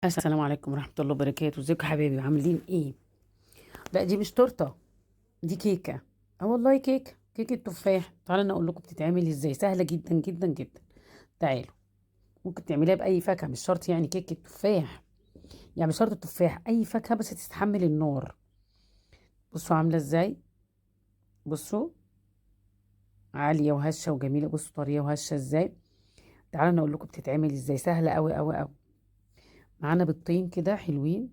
السلام عليكم ورحمة الله وبركاته. ازيكم يا حبايبي؟ عاملين ايه؟ لا دي مش تورتة، دي كيكة. والله كيكة، كيكة تفاح. تعالوا انا اقول لكم بتتعمل ازاي، سهلة جدا جدا جدا. تعالوا، ممكن تعمليها بأي فاكهة، مش شرط يعني كيكة تفاح، يعني مش شرط التفاح، اي فاكهة بس تستحمل النار. بصوا عاملة ازاي، بصوا عالية وهشة وجميلة، بصوا طرية وهشة ازاي. تعالوا انا اقول لكم بتتعمل ازاي، سهلة قوي قوي قوي. معانا بيضتين كده حلوين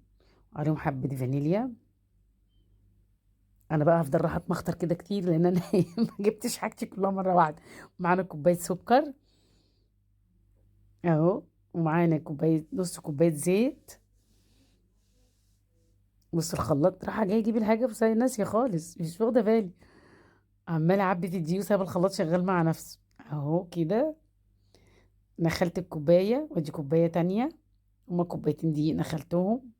عليهم حبة فانيليا. انا بقى هفضل راح اتمخطر كده كتير لان انا ما جبتش حاجتي كلها مرة واحدة. معانا كوباية سكر اهو، ومعانا نص كوباية زيت. بص الخلاط راح جاي اجيب الحاجة بس انا ناسية خالص، مش واخدة بالي، عمالة اعبي في الدقيق وسايبة الخلاط شغال مع نفسه اهو كده. نخلت الكوباية، ودي كوباية تانية، هما كوبايتين دقيق نخلتهم.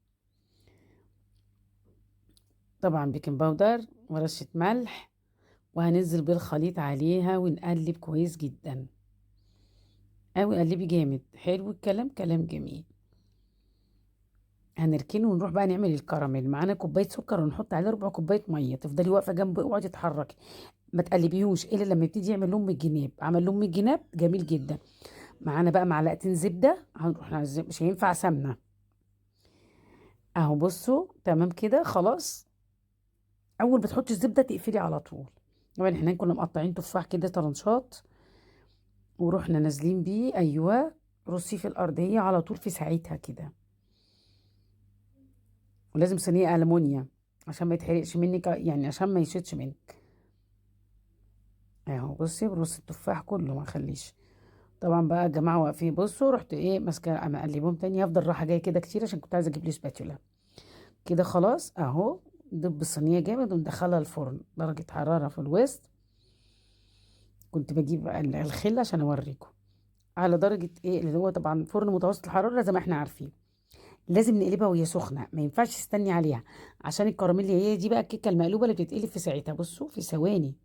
طبعا baking powder ورشة ملح، وهننزل بالخليط عليها ونقلب كويس جدا اوي، قلبي جامد. حلو الكلام، كلام جميل. هنركنه ونروح بقى نعمل الكراميل. معانا كوباية سكر ونحط عليه ربع كوباية مية. تفضلي واقفة جنبه، اوعي تتحركي، ما تقلبيهوش الا لما يبتدي يعمل لون من الجناب. عمل لون من الجناب جميل جدا. معانا بقى معلقتين زبدة، هنروح نعزم، مش هينفع سمنة اهو. بصوا تمام كده خلاص. اول ما تحطي الزبدة تقفلي على طول. طبعا احنا كنا مقطعين تفاح كده طرنشات ورحنا نازلين بيه. ايوه رصيه في الارضية على طول في ساعتها كده، ولازم صينية المونيا عشان ما يتحرقش منك، يعني عشان ما يشدش منك اهو. بصي برص التفاح كله ما اخليش. طبعا بقى الجماعة واقفين. بصوا رحت ايه ماسكه اقلبهم تاني، هفضل رايحة جاية كده كتير عشان كنت عايزه اجيب لي سباتولا كده. خلاص اهو دب الصينية جامد وندخلها الفرن درجه حرارة في الوسط. كنت بجيب الخلة عشان اوريكم على درجه ايه، اللي هو طبعا فرن متوسط الحرارة زي ما احنا عارفين. لازم نقلبها وهي سخنة، ما ينفعش تستني عليها عشان الكراميل. هي دي بقى الكيكه المقلوبة اللي بتتقلب في ساعتها. بصوا في ثواني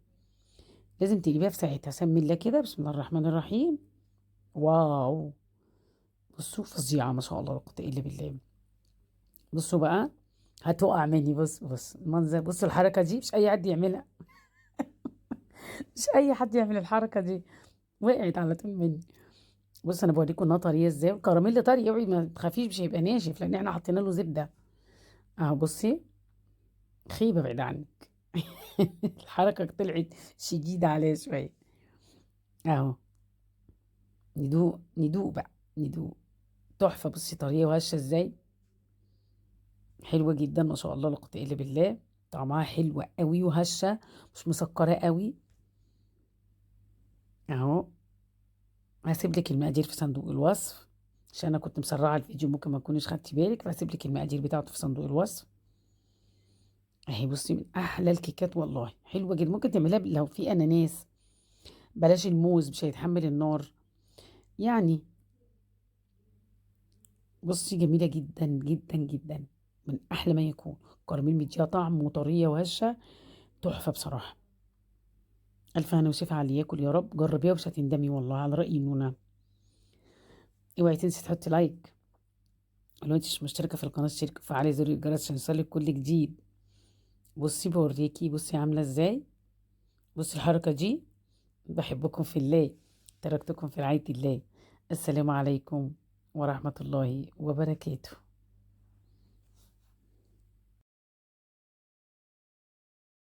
لازم تقلبيها في ساعتها. سمي الله كده، بسم الله الرحمن الرحيم. واو بصوا فظيعة ما شاء الله لا قوة الا بالله. بصوا بقى هتقع مني. بص بص المنظر، بصوا الحركة دي مش اي حد يعملها، مش اي حد يعمل الحركة دي، وقعت على طول مني. بص انا بوريكم انها طرية ازاي، والكراميل طري، اوعي ما تخافيش مش هيبقى ناشف لان احنا حطينا له زبدة اهو. بصي خيبه بعيد عنك. الحركة طلعت شديدة عليا شوية اهو. ندوق، ندوق بقى، ندوق. تحفة. بصي طرية وهشه ازاي، حلوة جدا ما شاء الله لا قوة الا بالله. طعمها حلو قوي وهشه، مش مسكره قوي اهو. هسيب لك المقادير في صندوق الوصف عشان انا كنت مسرعة الفيديو ممكن ما تكونيش خدتي بالك، فهسيب لك المقادير بتاعته في صندوق الوصف اهي. بصي من احلى الكيكات والله، حلوة جدا. ممكن تعمليها لو في اناناس، بلاش الموز مش هيتحمل النار يعني. بصي جميلة جدا جدا جدا، من احلى ما يكون. كراميل مديها طعم وطريه وهشه، تحفة بصراحة. الف هنا وشفا على اللي ياكل يا رب. جربيها ومش هتندمي والله، على رايي نونا. اوعي تنسي تحطي لايك، لو انت مش مشتركة في القناة اشتركي وفعلي زر الجرس عشان يوصلك كل جديد. بصي بوريكي، بصي عامله ازاي، بصي الحركة دي. بحبكم في الله، تركتكم في رعاية الله. السلام عليكم ورحمة الله وبركاته.